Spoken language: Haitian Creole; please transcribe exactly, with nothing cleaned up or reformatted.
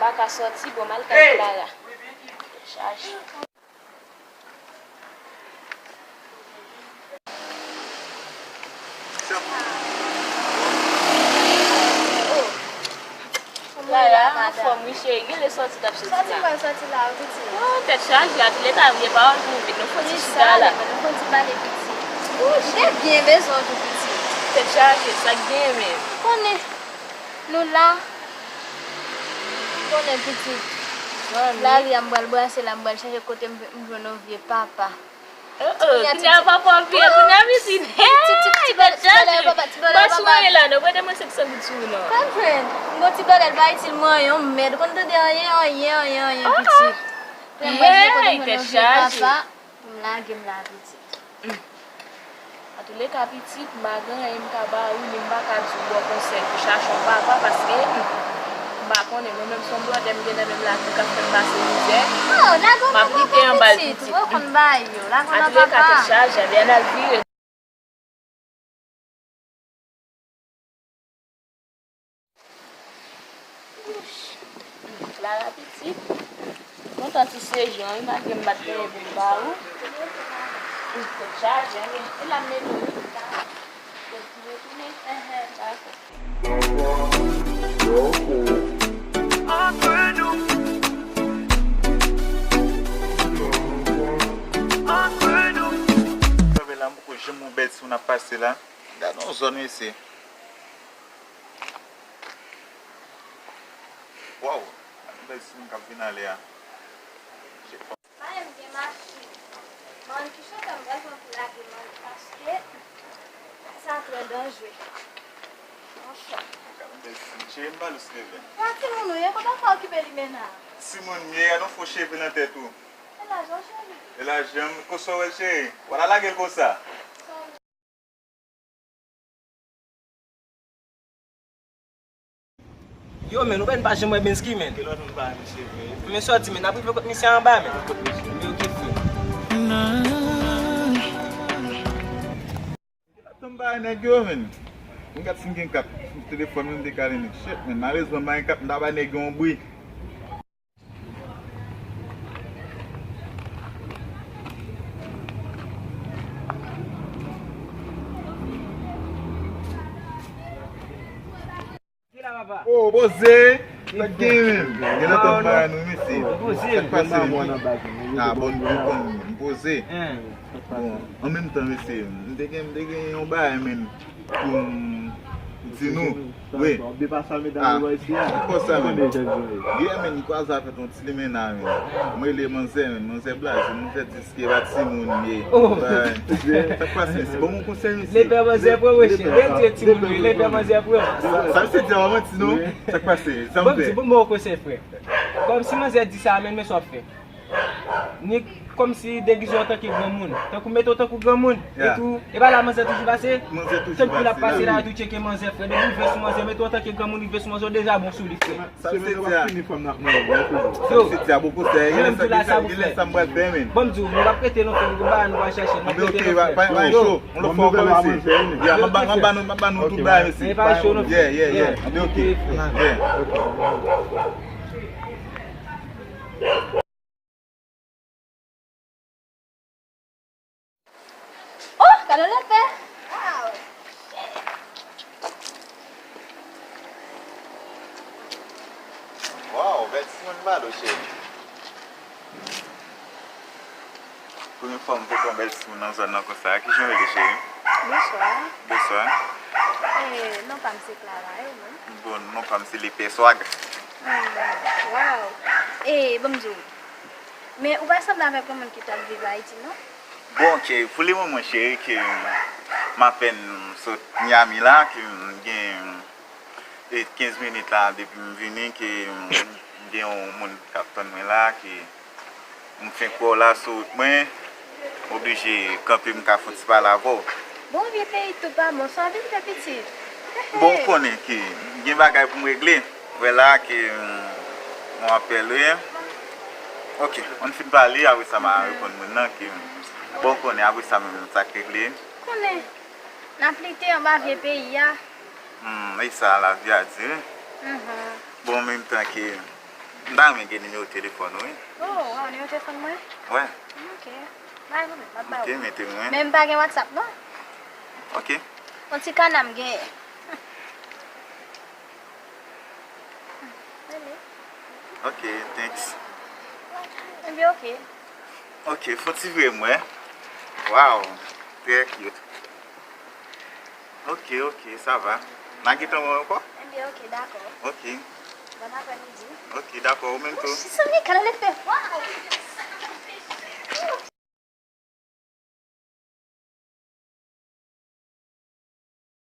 M pa ka sòti, bon, m al kay Clara. Chaje. Clara, anfòm wi cheri, genlè sòti t ap sòti la. Sòti mwen sòti la wi pitit. Oh, tèt chaje, atouleka, vye pawòl pou nou vin, nou fon ti chita la. Nou fon ti pale pitit. Ou te byen bezwen w tou pitit. Tèt chaje, sa k genyen menm? Konnen, nou la. Konnen pitit. Lari a m pral brase la, m pral chache kote m, m jwenn yon vye papa. Oh, oh, kounye a papa w ap peye kounye a pitit. Hey, tèt chaje. Bas mwen la, non, prete mwen senk san goud sou ou non. Konprann. M gon ti bagay l pa itil mwen anyen, yon mèd. Konn tande anyen, anyen, anyen, anyen pitit. Hey, tèt chaje. Pou m lage m la pitit. Antouleka pitit, m pa gen anyen m ka ba ou, ni m pa ka di w ba w konsèy pou chache yon papa, paske m pa konnen, mwen menm se yon blòdè m gen nan men m la ki ka fè m pase mizè. M ap lite anba l pitit. Antouleka, tèt chaje, anben ann al vire. Clara pitit, kontan ti sejour an wi, malgre m pa t genyen pou m ba ou. Tèt chaje, anben, e la m mete w wi. Pou m retounen? Enhen, dakò. Sa fè la, m poko janm wè yon bèl timoun ap pase la. Gade yon zòn, mesye. Waw! Gade yon bèl timoun k ap vin ale a. Madanm gen machin. Mann ki chante m pral pran pou lage mann paske sa twò danjre. Anfen. Gade yon bèl timoun. Cheri, m ba l ou silvouplè. Gade timoun ou ye, kontan fè okipe li menaj. Timoun m ye, gade yon fo cheve nan tèt ou. E lajan w cheri. E lajan m, konsa w wè l cheri. W al lage l konsa. Yo, men, ou pa janm wè Bensky, men. Ki lòt moun pa wè misye vre? Men sòti, men, n ap rive kot misye anba, men. Kot misye? Men, oke, frè. Tann bay nèg yo, men. M gad si m gen kat sou telefòn mwen, m te ka li nèg. Shit, men, malerezman, m pa gen kat, m ta bay nèg yo yon bri. Oh, poze! Sa k gen menm? Gen lè tann bay nou, mesye. Sa k pase menm? Ah, bon, m konn, m poze. Bon, an menm tan, mesye, m te gen, m te gen yon bagay, men. Pou m di nou, wi. Ah, ki fòs sa menm? Yeah, men, li kwaze avèk yon ti limena, men. Mwen rele manzè, men, manzè blaze, manzè di ke pa timoun ye. Sa k pase, mesye? Ban m yon konsèy, mesye. Lepè manzè pran, mesye. Lepè manzè pran. Sa, sa misye di a pa manti, non? Sa k pase? Sa m fè? Bon, di, bon, bon konsèy, frè. Kòm si manzè di sa, men, men sa w ap fè. Ni kòmsi degize w antanke granmoun. Tankou mete w tankou granmoun. Yeah. Etou, e pa la manzè toujou pase? Manzè toujou pase la. Tankou l ap pase la, tou tcheke manzè, frè. Depi w rive sou manzè, mete w antanke granmoun, rive sou manzè, w deja bon sou li, frè. Sa misye di a. Sa misye di a, bon konsèy. Gen lè sa, gen lè sa m pral fè, men. Bon, m di w, nou p ap rete non, frè, nou ba, nou va chache, nou p ap rete non, frè. Anben, oke, pa, pa, pa cho. On lòt fwa ankò, mesye. Ya, m ap ba, m ap ba nou, m ap ba nou tout bagay, mesye. Pa cho non, frè. Yeah, yeah, yeah. Anben, oke. Yeah. Oh, gade lepè! Wow, shit! Wow, bèl timoun bado, cheri. Premye fwa m voye yon bèl timoun nan zòn nan konsa. Kijan w rele, cheri? Bonswa. Bonswa. Eh, non pa m se Clara, e ou menm? Bon, non pa m se Lepè Swag. Hmm, wow. Eh, ban m di w. Men ou pa sanble avèk yon moun ki t ap viv Ayiti, non? Bon, ke pou le moman, cheri, ke m apèn sot Miami la, ke m gen, e, kenz minit la depi m vini, ke m gen yon moun k ap tann mwen la, ke m fenk wè w la sou wout mwen, m oblije kanpe, m ka fon ti pale avè w. Bon, vye peyi tou pa bon, sa w vin fè pitit? Bon, ou konnen ke m gen bagay pou m regle. Wè la ke, mm, yon apèl, wi. Oke, ann fin pale, apre sa m a reponn moun nan ke, mm, bon, ou konnen, apre sa menm sa k regle. Konnen, n ap lite anba vye peyi a. Hmm, e sa lavi a di, wi. Mhm. Bon, menm tan ke M ta renmen gen nimewo telefòn ou, wi. Oh, waw, nimewo telefòn mwen? Wè. Ok. Bay mwen, m ap ba ou. Ok, mete mwen. Men m pa gen WhatsApp, non. Ok. Yon ti kana m genyen. Ok, thanks. Ebyen, ok. Ok, fon ti vre mwen. Waw, trè cute. Ok, ok, sa va. N a gentan wè ankò? Ebyen, ok, dakò. Ok. Bon aprèmidi. Ok, dakò, ou menm tou. Mezanmi, gade lefè, waw!